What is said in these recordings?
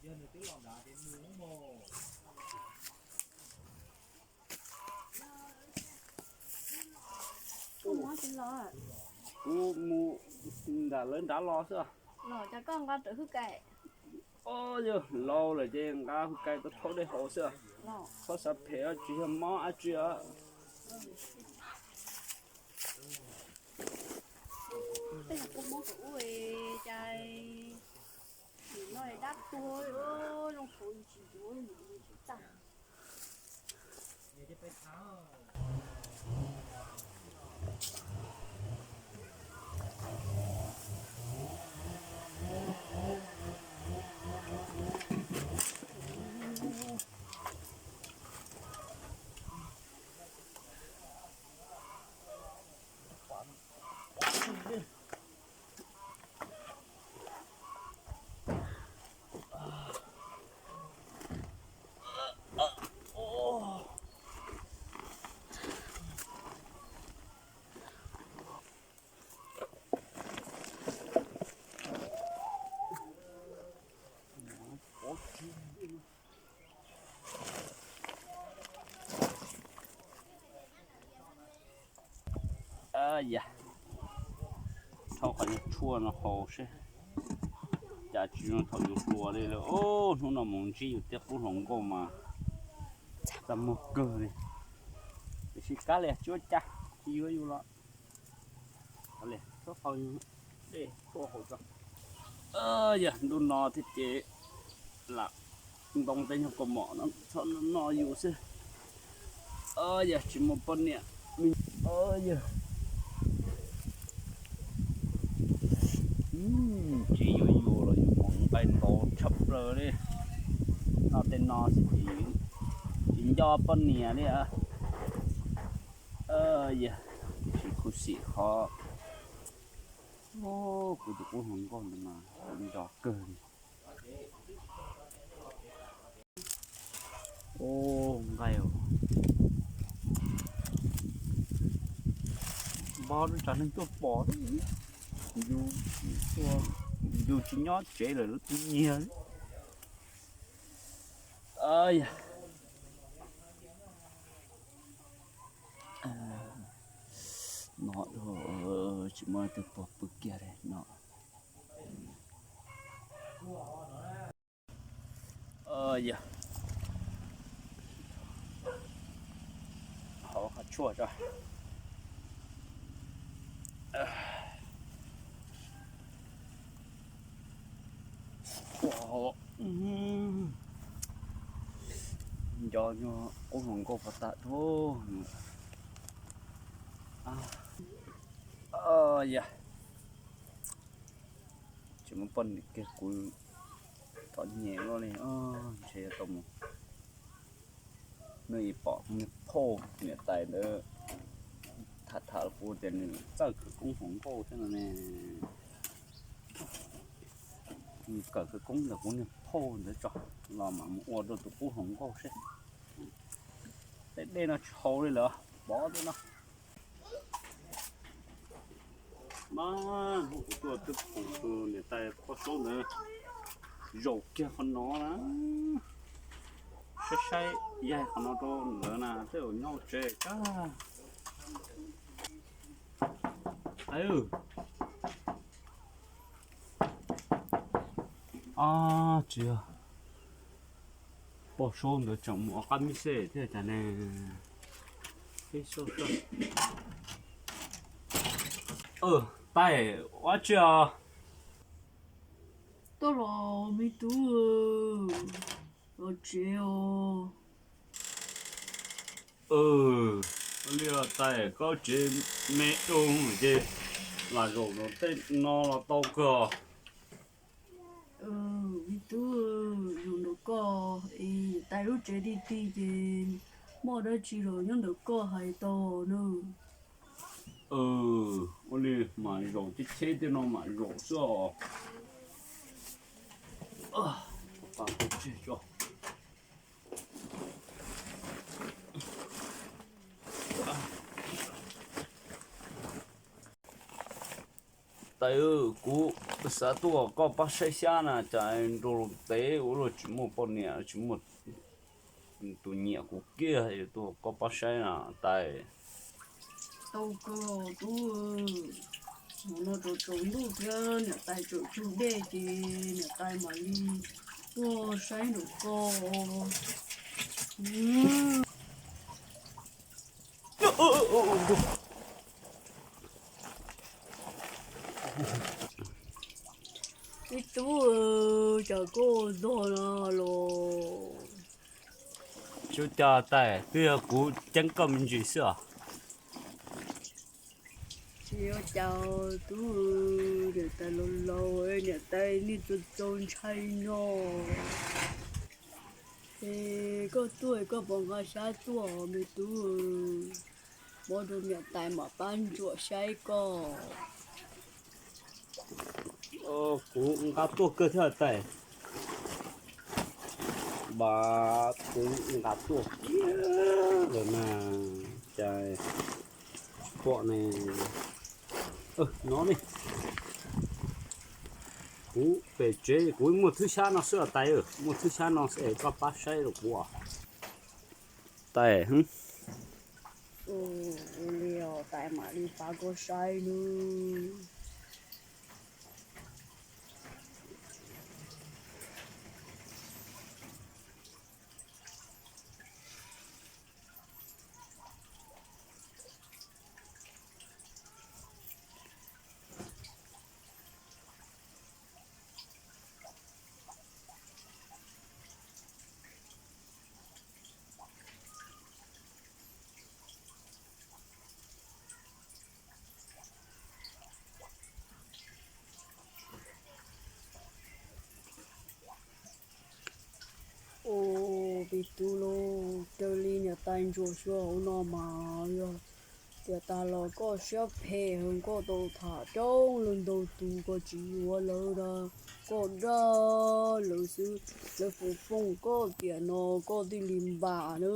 Kuv mus nram lawv nrad los xwb. Os, yog laus lawm ces nqa hwj kais tuaj thauj dej haus xwb. Txhob xav phem, tsis yog mob dab tsi os. Yog, thauj qhov niag tshuaj no haus seb, cas tsis zoo thaum yus hluas li lawm. Hnub no mus ntsib yus tej qub hluas nkauj mas txaj muag kawg li. Tiam sis kab li tsis ua cas, tsis yuav yus los. Yog ntu no thiab ces lam ntoo tej nyuag kaus mom no txhob noj yus xwb. Yog tsis muaj poj niam, yog tsis yuav yus los yus mus nqaij ntau tshaj plaws li. Noj tej no xwb ces tsis nco poj niam li. Yog, tiam sis khuv xim qhov kuv tus qub hluas nkauj ntawd mas nco kawg li. Ub, nqaij, npog rau tsam neeg tuaj pom, yus tsis nyob tsev lawm lawv tu nyiag. Yog, no tsis muaj leej twg pom pw kiag li no. Yog, hau qhov tshuaj tso. Nco nyuag qub hluas nkauj puas tag thuv. Yog, tsis muaj poj niam kiag kuv txom nyem luaj li, ntshe yuav tau mus. Nws ib pom kuv niag phauj niam tais ntawd tham tham kuv tias nws txawj khawv koob hluas nkauj thiab no ne. Nws kawm khawv koob ntawm kuv niag phauj ntawd tso, los mam mus ua rau tus qub hluas nkauj seb. Tej dej no tsis haus li lawm, pov tej no. Mas hnub kuv tuaj twb pom tus niam tais Poj Saub ntawd zaum kiag qhov no na. Saib saib yaig qhov no rau ntawd na, tej zaum nyob hauv tsev kag. Ab, tsis yog, Poj Saub ntawd tseem mus ua qab mis xej thiab cas ne. Tais, ua tsi os? Tuaj los me tub, los tsev os. Li tais, koj tsev me dua ces lam zaum tej no los tau kawg os. Me tub, zaum ntawm koj es tais lub tsev ti ti ces muaj dab tsi los nyob ntawm koj hais tau na. Ua li mas zaum cheb cheb tej no mam zaum xwb os. Tais, kuv Xav tuaj koj pab saib xyab na, cas nrug lus tev ua luaj tsis muaj poj niam, tsis muaj tus nyiam kuv kiag, tuaj koj pab saib na Tais. Tau kawg tub, hmo no tsaus tsaus ntuj thiab niam tais tseem tsug dej ces niam tais mam li tuaj saib nraum koj. Ib tub, cas koj ntog no los? Tsis ua cas Tais, twb yog kuv ceeb koj me ntsis xwb os. Tsis ua cas tub, niam tais laus laus, niam tais niaj txaus txaus ntshai no. Es koj tuaj koj puas nqa xyab tuaj me tub? Muab rau niam tais mam pab ntsuam saib koj. Kuv nqa tuaj kawg thiab Tais. Vas, kuv nqa tuaj kiag lawm na. Cas pom ne, no ne. Kuv pem tsev kuv muaj thwb xyab no xwb Tais, muaj thwb xyab no es koj pab saib rau kuv Tais. Tais mam li pab koj saib nawb. Ua, me tub lauj, raws li niam tais ntsuam xyuas hauv no mas yog tiam tas los koj siab phem heev, koj tau tham coob leej ntau tus koj tsis yuav lawv na, koj dag lawv xwb. Lawv foom foom koj tiam no koj thiaj li npam na,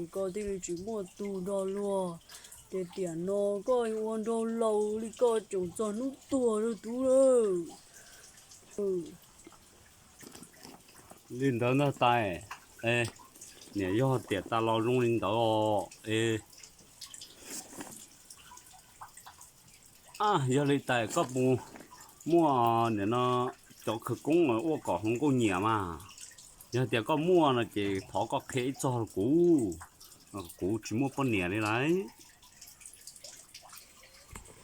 es koj thiaj li tsis muaj tus nrog luag. Ces tiam no koj ua nraug laus li koj tseem txog hnub tuag li tub lawm. Li ntawd ntag Tais. Niam, yog tiam tas los zoo li ntawd os. Yog li Tais koj puas muaj nim no cov khawv koob ua kom hluas nkauj nyiam mas? Yog tias koj muaj no ces thov koj qhia ib txog rau kuv. Kuv tsis muaj poj niam li lauj.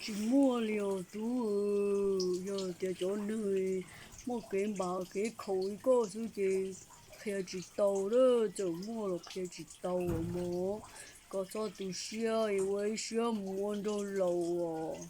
Tsis muaj li os tub, yog tias cov neeg muaj kev npam kev khaum li koj xwb ces qhia tsis tau, txawm muaj los qhia tsis tau mog. Koj txhob tu siab, ua ib siab mus ua nraug laus os.